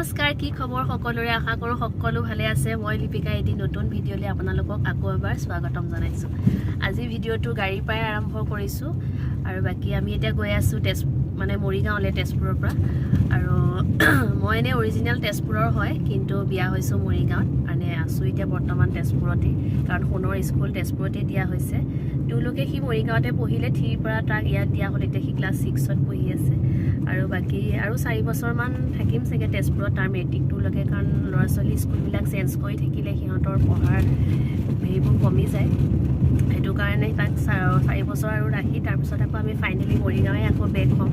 নমস্কাৰ, কি খবৰ সকলোৰে? আশা কৰোঁ সকলো ভালে আছে। মই লিপিকা, এটি নতুন ভিডিঅ'লৈ আপোনালোকক আকৌ এবাৰ স্বাগতম জনাইছোঁ। আজি ভিডিঅ'টো গাড়ীৰ পৰাই আৰম্ভ কৰিছোঁ আৰু বাকী আমি এতিয়া গৈ আছোঁ মানে মৰিগাঁৱলৈ, তেজপুৰৰ পৰা। আৰু মই এনেই অৰিজিনেল তেজপুৰৰ হয়, কিন্তু বিয়া হৈছোঁ মৰিগাঁৱত, মানে আছোঁ এতিয়া বৰ্তমান তেজপুৰতেই, কাৰণ সোণৰ স্কুল তেজপুৰতে দিয়া হৈছে। তেওঁলোকে সি মৰিগাঁৱতে পঢ়িলে, থ্ৰীৰ পৰা তাক ইয়াত দিয়া হ'ল। এতিয়া সি ক্লাছ ছিক্সত পঢ়ি আছে। আৰু বাকী আৰু 4 বছৰমান থাকিম চাগে তেজপুৰত, তাৰ মেট্ৰিকটোলৈকে, কাৰণ ল'ৰা ছোৱালী স্কুলবিলাক চেঞ্জ কৰি থাকিলে সিহঁতৰ পঢ়াৰ হেৰিবোৰ কমি যায়। সেইটো কাৰণে তাক 4 বছৰ আৰু ৰাখি তাৰপিছত আকৌ আমি ফাইনেলি মৰিগাঁৱে আকৌ বেক হ'ম,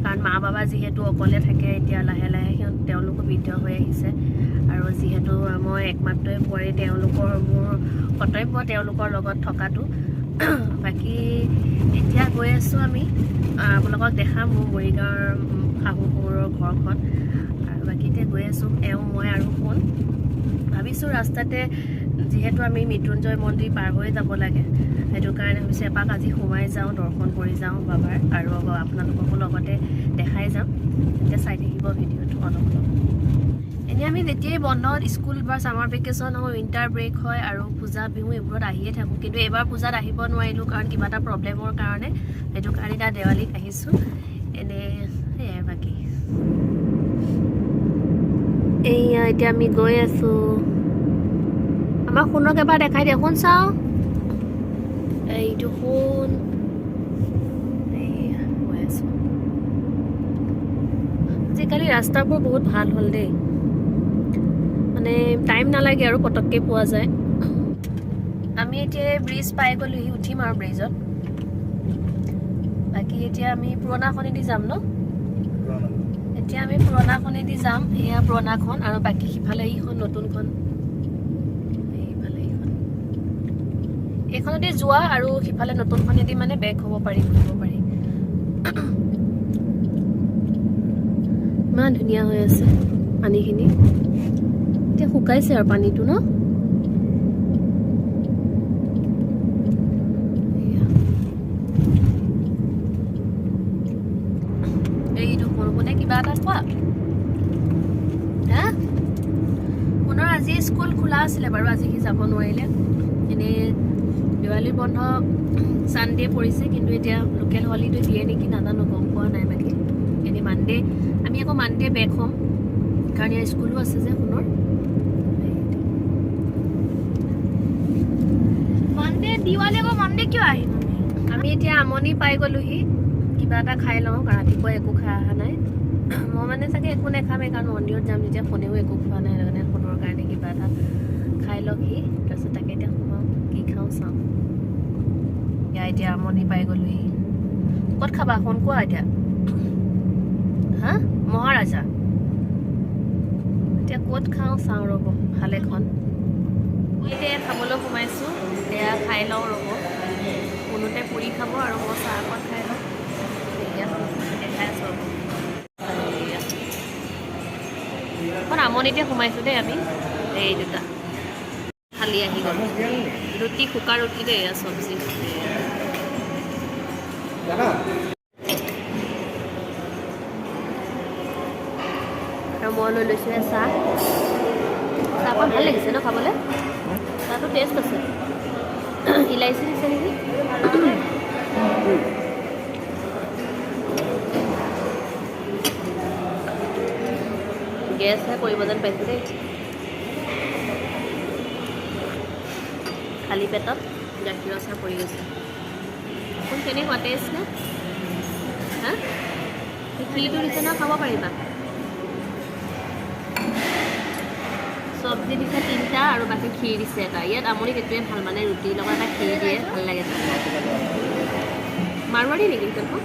কাৰণ মা বাবা যিহেতু অকলে থাকে, এতিয়া লাহে লাহে সিহঁত তেওঁলোকো বৃদ্ধ হৈ আহিছে। আৰু যিহেতু মই একমাত্ৰই বোৱাৰী, তেওঁলোকৰ মোৰ কৰ্তব্য তেওঁলোকৰ লগত থকাটো। বাকী এতিয়া গৈ আছোঁ আমি, আপোনালোকক দেখাম মোৰ মৰিগাঁৱৰ শাহু শহুৰৰ ঘৰখন। আৰু বাকী এতিয়া গৈ আছোঁ এওঁ, মই আৰু সোণ। ভাবিছোঁ ৰাস্তাতে, যিহেতু আমি মৃত্যুঞ্জয় মন্দিৰ পাৰ হৈ যাব লাগে, সেইটো কাৰণে ভাবিছোঁ এপাক আজি সোমাই যাওঁ, দৰ্শন কৰি যাওঁ বাবাৰ, আৰু আপোনালোককো লগতে দেখাই যাম। তেতিয়া চাই থাকিব ভিডিঅ'টো অলপ অলপ। এনেই আমি যেতিয়াই বন্ধত স্কুল বা ছামাৰ ভেকেশ্যন হয়, উইণ্টাৰ ব্ৰেক হয় আৰু পূজা, বিহু এইবোৰত আহিয়ে থাকোঁ। কিন্তু এইবাৰ পূজাত আহিব নোৱাৰিলোঁ, কাৰণ কিবা এটা প্ৰব্লেমৰ কাৰণে। সেইটো কাৰণে এতিয়া দেৱালীত আহিছোঁ। এনে সেয়াই। বাকী এইয়া এতিয়া আমি গৈ আছোঁ। আমাক সোণক এবাৰ দেখাই দিয়া। সোণ চাওঁ, এইটো সোণ। এইয়া গৈ আছোঁ। আজিকালি ৰাস্তাবোৰ বহুত ভাল হ'ল দেই, মানে টাইম নালাগে আৰু পটককৈ পোৱা যায়। আমি এতিয়া ব্ৰিজ পাই গ'লোহি, উঠিম আৰু ব্ৰিজত। বাকী এতিয়া আমি পুৰণাখনেদি যাম ন? এতিয়া আমি পুৰণাখনেদি যাম। এয়া পুৰণাখন আৰু বাকী সিফালে এইখন নতুনখন, এইফালে এইখন। এইখনেদি যোৱা আৰু সিফালে নতুনখনেদি মানে বেক হ'ব পাৰি, ঘূৰিব পাৰি। ইমান ধুনীয়া হৈ আছে পানীখিনি। এতিয়া শুকাইছে আৰু পানীটো ন। এয়া। এইটো কোন কোনে কিবা এটা কোৱা হা। পুনৰ আজি স্কুল খোলা আছিলে বাৰু, আজি সি যাব নোৱাৰিলে। এনেই দেৱালী বন্ধ ছানডে পৰিছে, কিন্তু এতিয়া লোকেল হলিডে দিয়ে নেকি নাজানো, গম পোৱা নাই। বাকী এনেই মানডে আমি আকৌ মানডে বেক হ'ম, কাৰণ ইয়াৰ স্কুলো আছে যে সোণৰ। মানডে দিৱালী, আকৌ মানডে কিয় আহিম আমি? আমি এতিয়া আমনি পাই গ'লোহি। কিবা এটা খাই লওঁ, কাৰণ ৰাতিপুৱা একো খাই অহা নাই। মই মানে চাগে একো নাখামেই, কাৰণ মন্দিৰত যাম যেতিয়া। সোণেও একো খোৱা নাই, সেইটো কাৰণে সোণৰ কাৰণে কিবা এটা খাই লওক সি, তাৰপিছত তাকে এতিয়া সোমাওঁ, কি খাওঁ চাওঁ। এয়া এতিয়া আমনি পাই গ'লোহি। ক'ত খাবা সোণ কোৱা এতিয়া? হা, মহাৰাজা। এতিয়া ক'ত খাওঁ চাওঁ ৰ'ব ভাল এখন। এতিয়া খাবলৈ সোমাইছোঁ, এয়া খাই লওঁ ৰ'ব। সোণোতে পুৰি খাব আৰু মই চাহ অকণ খাই লওঁ। এয়া দেখাই আছোঁ ৰ'ব। এয়া। অকণ আমনিতে সোমাইছোঁ দেই আমি। এই দুটা থালি আহি গ'ল, ৰুটি, শুকান ৰুটি দেই। এয়া চব্জি। আৰু মই লৈ লৈছোঁ এয়া চাহ। চাহকণ ভাল লাগিছে ন খাবলৈ? চাহটো টেষ্ট আছে। ইলাইচি দিছে নেকি? গেছহে কৰিব যেন পাইছোঁ দেই। খালী পেটত গাখীৰৰ চাহ পৰি গৈছে। কোন কেনেকুৱা টেষ্ট নে? হা, ক্ষীৰটো দিছে ন, খাব পাৰিবা। চব্জি দিছে তিনিটা আৰু বাকী ক্ষীৰ দিছে এটা। ইয়াত আমনিত এইটোৱে ভাল, মানে ৰুটিৰ লগত এটা ক্ষীৰ দিয়ে, ভাল লাগে। মাৰোৱাৰী নেকি হোটেলখন?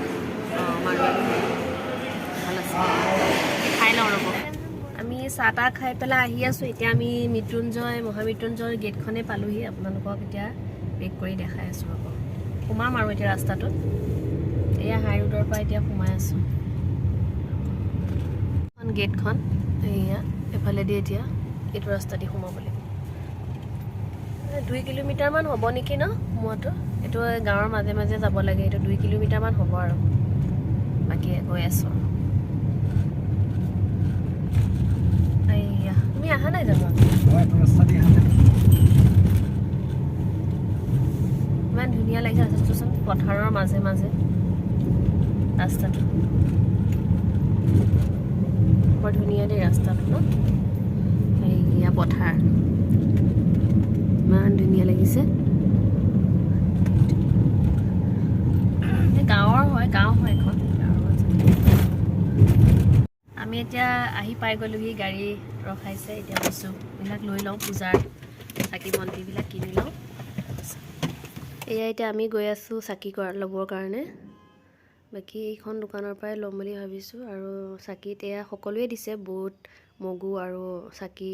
অঁ, মাৰোৱাৰী। ভাল আছে, খাই লওঁ ৰ'ব। আমি চাহ তাহ খাই পেলাই আহি আছোঁ। এতিয়া আমি মৃত্যুঞ্জয় মহামৃত্যুঞ্জয় গেটখনে পালোহি। আপোনালোকক এতিয়া বেক কৰি দেখাই আছোঁ ৰ'ব। সোমাম আৰু এতিয়া ৰাস্তাটোত। এয়া হাই ৰোডৰ পৰা এতিয়া সোমাই আছোঁ। এখন গেটখন এয়া, এফালেদি এতিয়া এইটো ৰাস্তা দি সোমাব লাগিব। 2 কিলোমিটাৰমান হ'ব নেকি ন সোমোৱাটো? এইটো গাঁৱৰ মাজে মাজে যাব লাগে। এইটো 2 কিলোমিটাৰমান হ'ব আৰু বাকী গৈ আছোঁ। ইমান ধুনীয়া লাগিছে ৰাস্তাটোচোন, পথাৰৰ মাজে মাজে ৰাস্তাটো বৰ ধুনীয়া দেই ৰাস্তাটো ন। এইয়া পথাৰ, ইমান ধুনীয়া লাগিছে। গাঁৱৰ হয়, গাঁও হয় এখন, গাঁৱৰ মাজত। আমি এতিয়া আহি পাই গ'লোহি, গাড়ী ৰখাইছে। এতিয়া বস্তুবিলাক লৈ লওঁ, পূজাৰ চাকি বন্তিবিলাক কিনি লওঁ। এয়া এতিয়া আমি গৈ আছোঁ চাকি ল'বৰ কাৰণে। বাকী এইখন দোকানৰ পৰাই ল'ম বুলি ভাবিছোঁ। আৰু চাকিত এয়া সকলোৱে দিছে, বুট, মগু আৰু চাকি,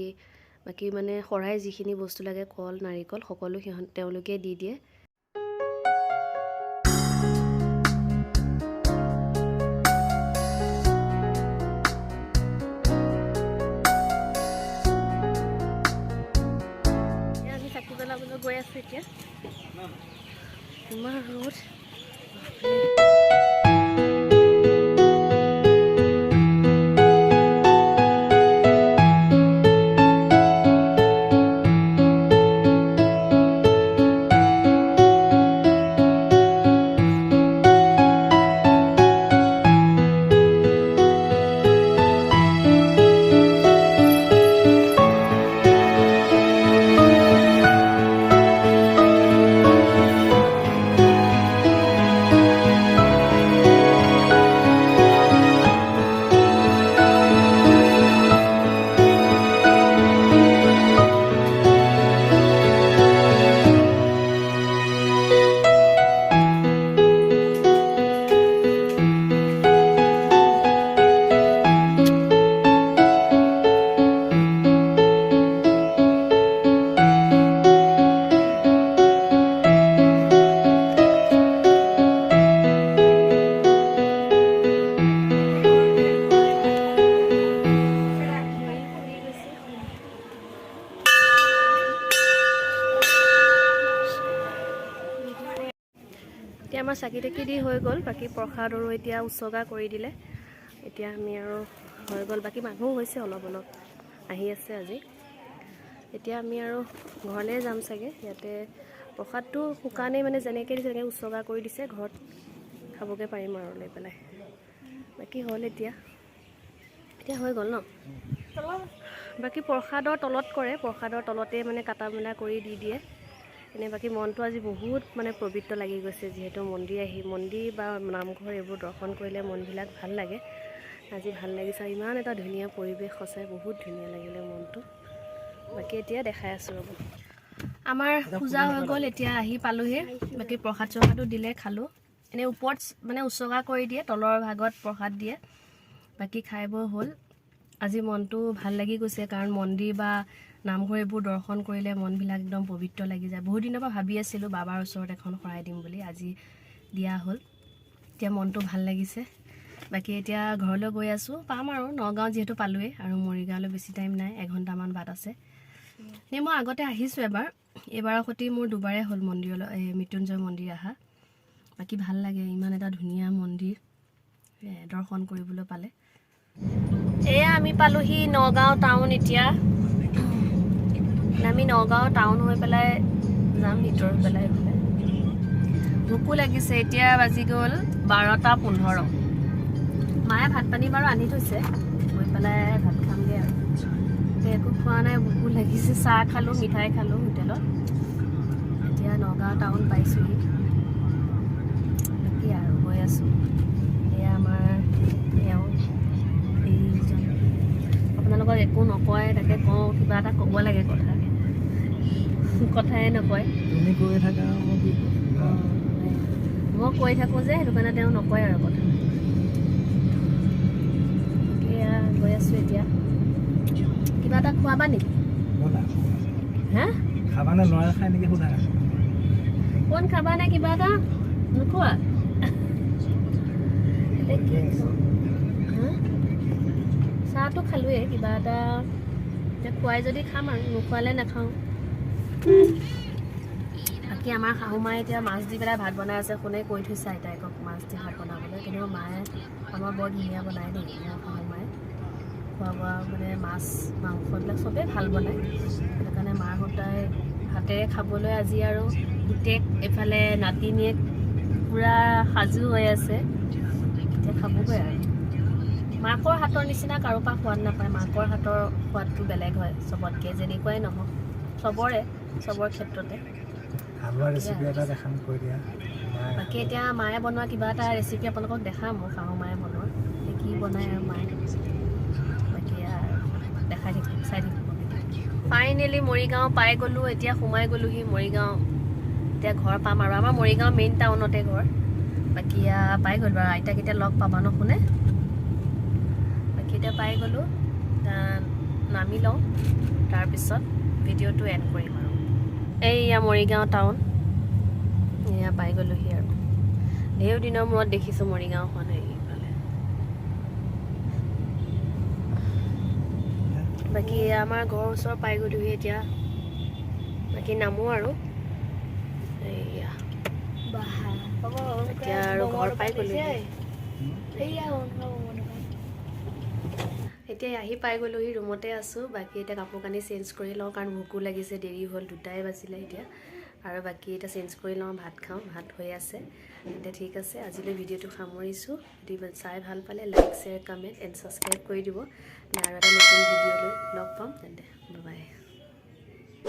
বাকী মানে শৰাই যিখিনি বস্তু লাগে, কল, নাৰিকল, সকলো তেওঁলোকে দি দিয়ে। আমি চাকি জ্বলাবলৈ গৈ আছোঁ এতিয়া। ইমান ৰ'দ। এতিয়া আমাৰ চাকি তাকি দি হৈ গ'ল, বাকী প্ৰসাদ আৰু এতিয়া উচৰ্গা কৰি দিলে। এতিয়া আমি আৰু হৈ গ'ল, বাকী মানুহো হৈছে অলপ অলপ আহি আছে আজি। এতিয়া আমি আৰু ঘৰলৈ যাম চাগে। ইয়াতে প্ৰসাদটো শুকানেই মানে যেনেকৈ দিছে তেনেকৈ উচৰ্গা কৰি দিছে, ঘৰত খাবগৈ পাৰিম আৰু লৈ পেলাই। বাকী হ'ল এতিয়া, এতিয়া হৈ গ'ল ন। বাকী প্ৰসাদৰ তলত কৰে, প্ৰসাদৰ তলতে মানে কাটা মেলা কৰি দি দিয়ে। এনেই বাকী মনটো আজি বহুত মানে পবিত্ৰ লাগি গৈছে, যিহেতু মন্দিৰ আহি মন্দিৰ বা নামঘৰ এইবোৰ দৰ্শন কৰিলে মনবিলাক ভাল লাগে। আজি ভাল লাগিছে, ইমান এটা ধুনীয়া পৰিৱেশ, সঁচাই বহুত ধুনীয়া লাগিলে মনটো। বাকী এতিয়া দেখাই আছোঁ ৰ'ব। আমাৰ পূজা হৈ গ'ল, এতিয়া আহি পালোহি। বাকী প্ৰসাদ চসাদো দিলে, খালোঁ। এনেই ওপৰত মানে উচৰ্গা কৰি দিয়ে, তলৰ ভাগত প্ৰসাদ দিয়ে। বাকী খাই বৈ হ'ল। আজি মনটো ভাল লাগি গৈছে, কাৰণ মন্দিৰ বা নামঘৰ এইবোৰ দৰ্শন কৰিলে মনবিলাক একদম পবিত্ৰ লাগি যায়। বহুত দিনৰ পৰা ভাবি আছিলোঁ বাবাৰ ওচৰত এখন শৰাই দিম বুলি, আজি দিয়া হ'ল। এতিয়া মনটো ভাল লাগিছে। বাকী এতিয়া ঘৰলৈ গৈ আছোঁ, পাম আৰু নগাঁও যিহেতু পালোঁৱেই, আৰু মৰিগাঁৱলৈ বেছি টাইম নাই, এঘণ্টামান বাট আছে। এনেই মই আগতে আহিছোঁ এবাৰ, এইবাৰৰ সৈতে মোৰ দুবাৰেই হ'ল মন্দিৰলৈ, এই মৃত্যুঞ্জয় মন্দিৰ অহা। বাকী ভাল লাগে, ইমান এটা ধুনীয়া মন্দিৰ দৰ্শন কৰিবলৈ পালে। এয়া আমি পালোহি নগাঁও টাউন। এতিয়া আমি নগাঁও টাউন হৈ পেলাই যাম ভিতৰ পেলাই। ভোকো লাগিছে। এতিয়া বাজি গ'ল 12:15। মায়ে ভাত পানী বাৰু আনি থৈছে, গৈ পেলাই ভাত খামগৈ আৰু। একো খোৱা নাই, ভোকো লাগিছে। চাহ খালোঁ, মিঠাই খালোঁ হোটেলত। এতিয়া নগাঁও টাউন পাইছোঁহি। বাকী আৰু গৈ আছোঁ। এয়া আমাৰ এওঁ এইজন, আপোনালোকক একো নকয়, তাকে কওঁ কিবা এটা ক'ব লাগে, কথা কথাই নকয়। তুমি কৈ থাকা, মই কি মই কৈ থাকোঁ যে, সেইটো কাৰণে তেওঁ নকয় আৰু কথা। এয়া গৈ আছোঁ এতিয়া। কিবা এটা খোৱাবা নেকি? হা, খাবানে? ল'ৰা খাই নেকি সোধা। কোন খাবা নে কিবা এটা? নোখোৱা? চাহটো খালোৱেই, কিবা এটা এতিয়া খুৱাই যদি খাম আৰু, নোখোৱালে নাখাওঁ। বাকী আমাৰ শাহু মায়ে এতিয়া মাছ দি পেলাই ভাত বনাই আছে। কোনে কৈ থৈছে আইতাইকক মাছ দি ভাত বনাবলৈ, কিন্তু মায়ে আমাৰ বৰ ধুনীয়া বনায় দেই, মোৰ শাহু মায়ে। খোৱা বোৱা মানে মাছ মাংস এইবিলাক চবেই ভাল বনায়। সেইটো কাৰণে মাৰ সদায় হাতেৰে খাবলৈ আজি আৰু পুতেক, এইফালে নাতিনীয়েক পূৰা সাজু হৈ আছে। এতিয়া খাবগৈ আৰু। মাকৰ হাতৰ নিচিনা কাৰো পৰা সোৱাদ নাপায়। মাকৰ হাতৰ সোৱাদটো বেলেগ হয় চবতকৈ, যেনেকুৱাই নহওক, চবৰে চবৰ ক্ষেত্ৰতে। হালোৱা ৰেচিপি এটা দেখাম, কৈ দিয়া মায়ে। বাকী এতিয়া মায়ে বনোৱা কিবা এটা ৰেচিপি আপোনালোকক দেখাম, মোৰ শাহু মায়ে বনোৱা। এতিয়া কি বনায় আৰু মায়ে, বাকী আৰু দেখাই থাকিম, চাই থাকিব। ফাইনেলি মৰিগাঁও পাই গ'লোঁ। এতিয়া সোমাই গ'লোহি মৰিগাঁও। এতিয়া ঘৰ পাম আৰু। আমাৰ মৰিগাঁও মেইন টাউনতে ঘৰ। বাকী পাই গ'লোঁ আৰু। আইতাক এতিয়া লগ পাবা ন শুনে। বাকী এতিয়া পাই গ'লোঁ, নামি লওঁ, তাৰপিছত ভিডিঅ'টো এণ্ড কৰিম আৰু। এইয়া মৰিগাঁও টাউন, এয়া পাই গ'লোহি আৰু। ঢেৰ দিনৰ মূৰত দেখিছোঁ মৰিগাঁওখন এইফালে। বাকী এয়া আমাৰ ঘৰৰ ওচৰ পাই গ'লোহি এতিয়া। বাকী নামো আৰু এইয়া। এতিয়া আৰু ঘৰ পাই গ'লোহি। এতিয়া আহি পাই গ'লোহি, ৰুমতে আছোঁ। বাকী এতিয়া কাপোৰ কানি চেঞ্জ কৰি লওঁ, কাৰণ ভোকো লাগিছে, দেৰি হ'ল, 2টাই বাজিলে এতিয়া আৰু। বাকী এতিয়া চেঞ্জ কৰি লওঁ, ভাত খাওঁ, ভাত হৈ আছে এতিয়া। ঠিক আছে, আজিলৈ ভিডিঅ'টো সামৰিছোঁ। যদি চাই ভাল পালে like, share, comment and subscribe কৰি দিব। আৰু এটা নতুন ভিডিঅ' লৈ লগ পাম তেন্তে। বাই।